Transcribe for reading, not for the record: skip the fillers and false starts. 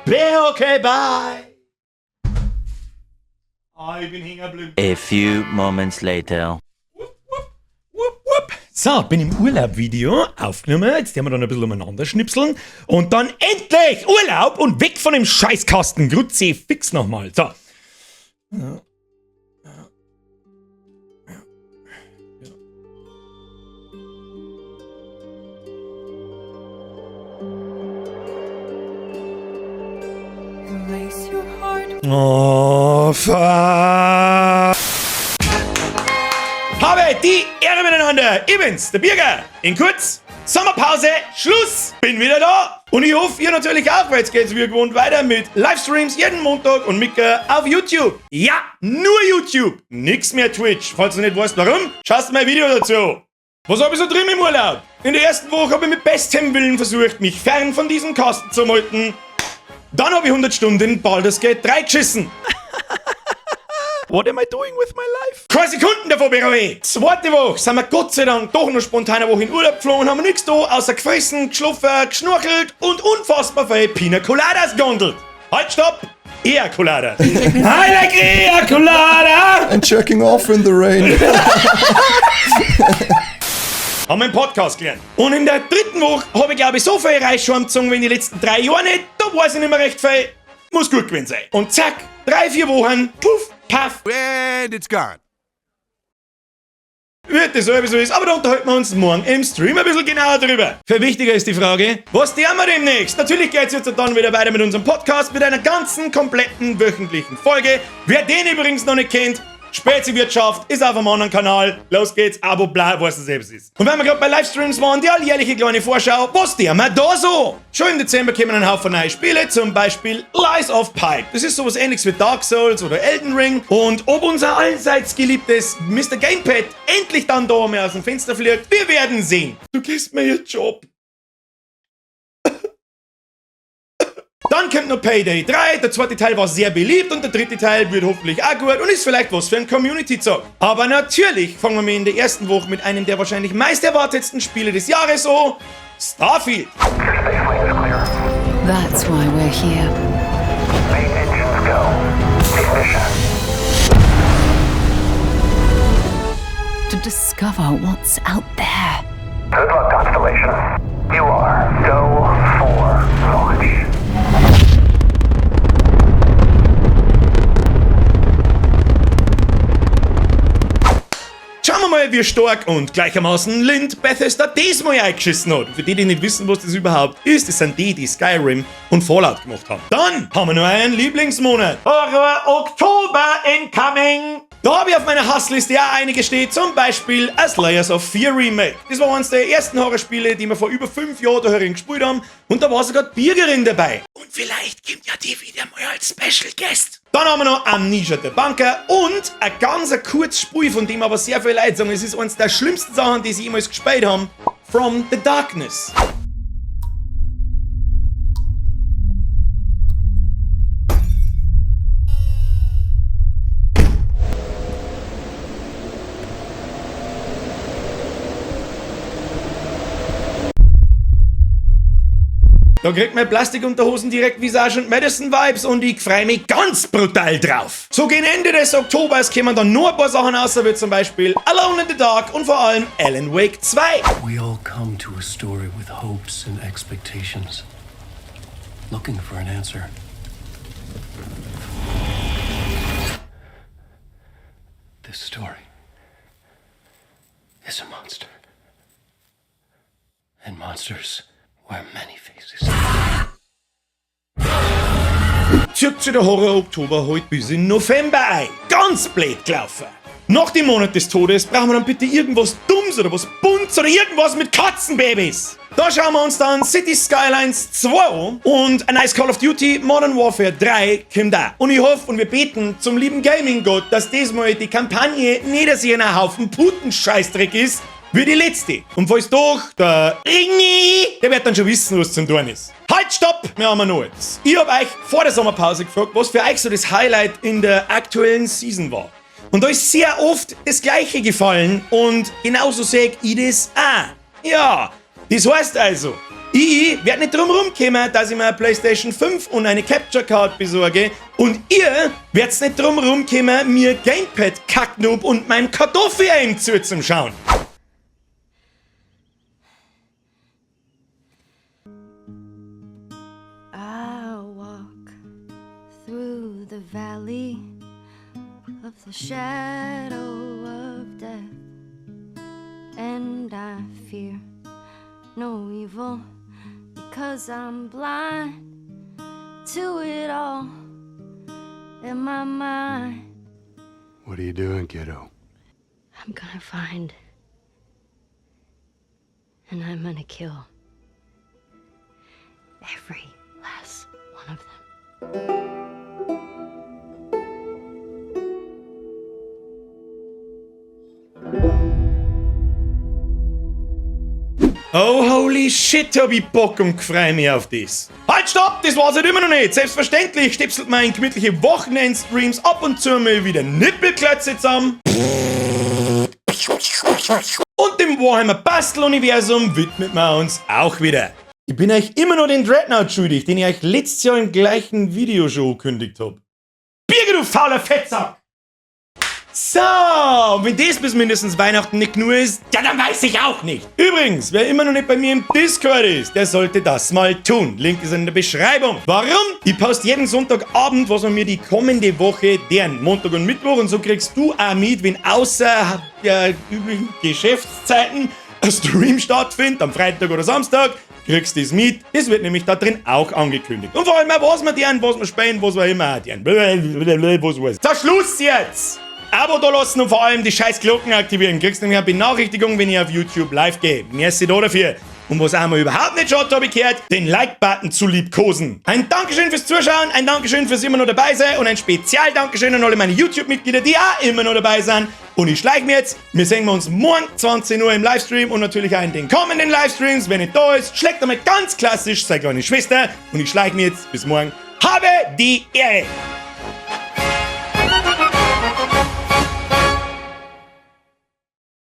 Okay, bye. Ah, ich bin hängen geblieben. A few moments later. Wupp, wupp. So, bin im Urlaub-Video aufgenommen. Jetzt werden wir dann ein bisschen umeinander schnipseln. Und dann endlich Urlaub und weg von dem Scheißkasten. Grüezi fix nochmal. So. Ja. Ja. Ja. Oh, fuck. Habe die Ehre miteinander. Ich bin's, der Birger. In kurz, Sommerpause, Schluss. Bin wieder da. Und ich hoffe, ihr natürlich auch, weil jetzt geht's wie gewohnt weiter mit Livestreams jeden Montag und Mika auf YouTube. Ja, nur YouTube. Nix mehr Twitch. Falls du nicht weißt, warum, schaust mein Video dazu. Was hab ich so drin im Urlaub? In der ersten Woche habe ich mit bestem Willen versucht, mich fern von diesem Kasten zu halten. Dann habe ich 100 Stunden Baldur's Gate 3 geschissen. What am I doing with my life? Keine Sekunden davon bereue. Zweite Woche sind wir Gott sei Dank doch noch spontan eine Woche in Urlaub geflogen und haben nichts da, außer gefressen, geschlafen, geschnorchelt und unfassbar viel Pina Coladas gondelt. Halt, stopp! Eher Coladas. I like Eher Colada! And jerking off in the rain. Haben wir im Podcast gelernt. Und in der dritten Woche habe ich, glaube ich, so viel Reisschorm gezogen wie in den letzten 3 Jahren nicht. Da weiß ich nicht mehr recht viel. Muss gut gewesen sein. Und zack, 3, 4 Wochen, puff, paff. And it's gone. Wird das sowieso ist, aber da unterhalten wir uns morgen im Stream ein bisschen genauer drüber. Viel wichtiger ist die Frage, was tun wir demnächst? Natürlich geht's jetzt dann wieder weiter mit unserem Podcast, mit einer ganzen, kompletten, wöchentlichen Folge. Wer den übrigens noch nicht kennt, Speziwirtschaft ist auf einem anderen Kanal. Los geht's, Abo, bla, was es selbst ist. Und wenn wir gerade bei Livestreams waren, die alljährliche kleine Vorschau, was tun wir da so? Schon im Dezember kommen ein Haufen neue Spiele, zum Beispiel Lies of Pike. Das ist sowas ähnliches wie Dark Souls oder Elden Ring. Und ob unser allseits geliebtes Mr. Gamepad endlich dann da mal aus dem Fenster fliegt, wir werden sehen. Du gibst mir jetzt Job. Dann kommt noch Payday 3, der zweite Teil war sehr beliebt und der dritte Teil wird hoffentlich auch gut und ist vielleicht was für ein Community-Zock. Aber natürlich fangen wir in der ersten Woche mit einem der wahrscheinlich meist erwartetsten Spiele des Jahres an, Starfield. That's why we're here. Main engines go. Ignition. To discover what's out there. Good luck, Constellation. You are go for launch. Schauen wir mal, wie stark und gleichermaßen Lind Bethesda diesmal eingeschissen hat. Für die, die nicht wissen, was das überhaupt ist, das sind die, die Skyrim und Fallout gemacht haben. Dann haben wir noch einen Lieblingsmonat. Horror Oktober incoming! Da habe ich auf meiner Hassliste auch einige stehen, zum Beispiel as Layers of Fear Remake. Das war eines der ersten Horrorspiele, die wir vor über 5 Jahren da herin gespielt haben und da war sogar die Birgerin dabei. Und vielleicht kommt ja die wieder mal als Special Guest. Dann haben wir noch Amnesia The Bunker und ein ganz kurzes Spiel, von dem aber sehr viele Leute sagen, es ist eines der schlimmsten Sachen, die sie jemals gespielt haben, From the Darkness. Da kriegt man Plastikunterhosen direkt Visage und Madison Vibes und ich freu mich ganz brutal drauf. So gegen Ende des Oktobers kommen dann nur ein paar Sachen raus, wie zum Beispiel Alone in the Dark und vor allem Alan Wake 2. We all come to a story with hopes and expectations, looking for an answer. This story is a monster. And monsters wear many faces. Zieht sich der Horror Oktober halt bis in November ein. Ganz blöd gelaufen. Nach dem Monat des Todes brauchen wir dann bitte irgendwas Dummes oder was Buntes oder irgendwas mit Katzenbabys. Da schauen wir uns dann City Skylines 2 an und ein neues Call of Duty Modern Warfare 3 kommt auch. Und ich hoffe und wir beten zum lieben Gaming-Gott, dass diesmal die Kampagne nicht so ein Haufen Putenscheißdreck ist, wie die letzte. Und falls doch, der Ringi, der wird dann schon wissen, was zum tun ist. Halt, stopp! Wir haben noch eins. Ich hab euch vor der Sommerpause gefragt, was für euch so das Highlight in der aktuellen Season war. Und da ist sehr oft das Gleiche gefallen und genauso sehe ich das auch. Ja, das heißt also, Ich werde nicht drum rumkommen, dass ich mir eine PlayStation 5 und eine Capture Card besorge. Und ihr werdet nicht drum rumkommen, mir Gamepad Kacknoob und meinem Kartoffel-Aim zuzuschauen. I'll walk through the valley of the shadow of death, and I fear no evil because I'm blind to it all in my mind. What are you doing, kiddo? I'm gonna find and I'm gonna kill every last one of them. Oh, holy shit, hab ich Bock und freu mich auf das. Halt, stopp! Das war's halt immer noch nicht. Selbstverständlich stipselt man in gemütliche Wochenendstreams ab und zu mal wieder Nippelklötze zusammen. Und dem Warhammer Bastel-Universum widmet man uns auch wieder. Ich bin euch immer noch den Dreadnought schuldig, den ich euch letztes Jahr im gleichen Video schon angekündigt hab. Birger, du fauler Fettsack! So, und wenn das bis mindestens Weihnachten nicht genug ist, ja, dann weiß ich auch nicht. Übrigens, wer immer noch nicht bei mir im Discord ist, der sollte das mal tun. Link ist in der Beschreibung. Warum? Ich poste jeden Sonntagabend, was wir mir die kommende Woche deren Montag und Mittwoch und so kriegst du auch mit, wenn außer der üblichen Geschäftszeiten ein Stream stattfindet, am Freitag oder Samstag, kriegst du das mit. Das wird nämlich da drin auch angekündigt. Und vor allem auch, was wir deren, was wir spielen, was wir immer deren. Was weiß. So, Schluss jetzt! Abo da lassen und vor allem die scheiß Glocken aktivieren. Kriegst nämlich eine Benachrichtigung, wenn ich auf YouTube live gehe. Merci da dafür. Und was einmal überhaupt nicht schaut, habe ich gehört, den Like-Button zu liebkosen. Ein Dankeschön fürs Zuschauen, ein Dankeschön fürs immer noch dabei sein und ein Spezial-Dankeschön an alle meine YouTube-Mitglieder, die auch immer noch dabei sind. Und ich schleich mir jetzt. Wir sehen uns morgen 20 Uhr im Livestream und natürlich auch in den kommenden Livestreams. Wer nicht da ist, schlägt damit ganz klassisch seine kleine Schwester. Und ich schleich mir jetzt. Bis morgen. Habe die Ehre!